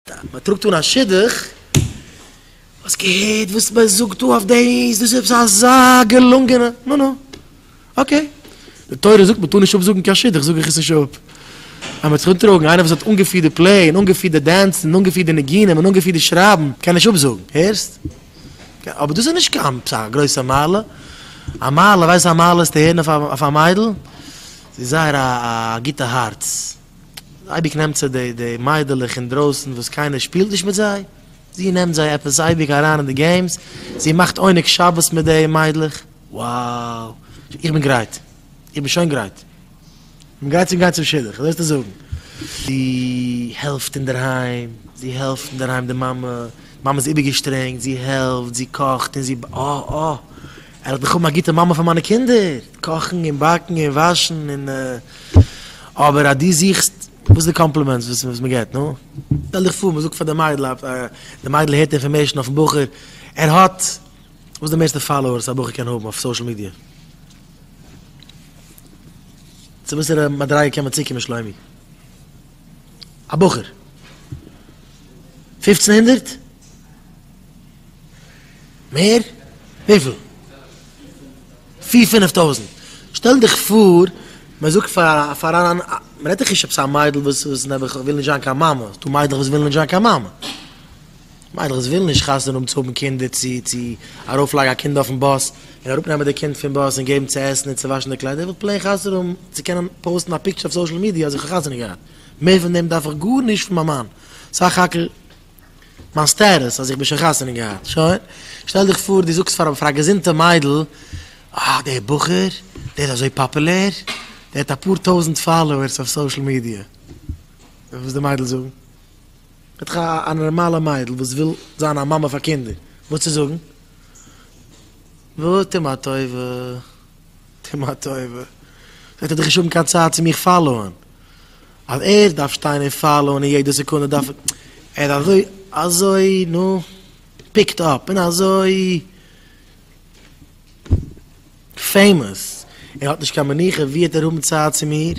מען טראגט אן א שידוך, האסט געהערט וואס מען זאגט דא אויף דאס, דאס איז עפעס אזא געלונגענע, נו נו, okay, די תורה זאגט מען טאר נישט אפזאגן קיין שידוך, זאג איך עס נישט אפ, אז מען האט זיך אנטראגן, איינער וואס האט אנגעפירט די play, און אנגעפירט די דאנצן, און אנגעפירט די ניגונים, און אנגעפירט די שרייבן, קען נישט אפזאגן, הערסט? אבער דאס איז נישט קיין עפעס א גרויסע מעלה, א מעלה, ווייסט א מעלה איז צו הערן אויף א מיידל, זי איז זייער א גוטע הארץ. אייביג נעמט זי די די מיידלעך אינדרויסן וואס קיינער שפילט נישט מיט זיי, זי נעמט זיי עפעס אייביג אריין אין די games, זי מאכט עונג שבת מיט די מיידלעך, wow, איך בין גרייט, איך בין שוין גרייט, איך בין גרייט צום גיין צום שידוך, אזוי וועסטו זאגן. זי העלפט אינדערהיים, זי העלפט אינדערהיים די מאמע, די מאמע איז איבערגעשטרענגט, זי העלפט, זי קאכט און זי, אה אה, ער האט דאך האבן א גוטע מאמע פאר מיינע קינדער, קאכן און באקן און וואשן און אבער אז דו זוכסט, וואס איז די compliments וואס מען געבט נו? שטעל דיך פאר מען זאגט פאר די מיידל, די מיידל הערט information אויפן בחור, ער האט, וואס איז די מערסטע followers א בחור קען האבן אויף social media? צו וואסערע מדריגה קען מען צוקומען שלומי? א בחור? פופצן הונדערט? מער? וויפיל? פיר פינף טויזנט. שטעל דיך פאר מען זאגט פאר פאר אן מען רעדט דאך נישט עפעס א מיידל וואס וואס נעבעך וויל נישט זיין קיין מאמע, ס'דא מיידלעך וואס ווילן נישט זיין קיין מאמע. מיידלעך וואס ווילן נישט חתונה האבן צו האבן קינדער צו צו ארויפלייגן א קינד אויפן באס און אראפנעמען די קינד פון באס און געבן צו עסן און צו וואשן די קליידער, וויל plain חתונה האבן צו קענען post ן א picture אויף social media אז איך האב חתונה געהאט. מער פון דעם דארף איך גארנישט פון מיין מאן. סך הכל. מיין status אז איך בין שוין חתונה געהאט. שוין, שטעל דיך פאר דו זאגסט פאר פאר א געזונטע מיידל, אה דער בחור, דער איז אזוי פאפולער, דער האט אפאר טויזנט followers אויף social media. וואס די מיידל זאגן? רעד איך א נארמאלע מיידל וואס וויל זיין א מאמע פאר קינדער, וואס צו זאגן? וואו, טו מיר א טובה, טו מיר א טובה, וועט ער דאך נישט האבן קיין צייט צו מיך follow ען. אז ער דארף שטיין און follow ען און יעדע סעקונדע דארף ער ער אזוי אזוי נו picked up און אזוי famous ער האט נישט קיין מנוחה ווי העט ער האבן צייט צו מיר?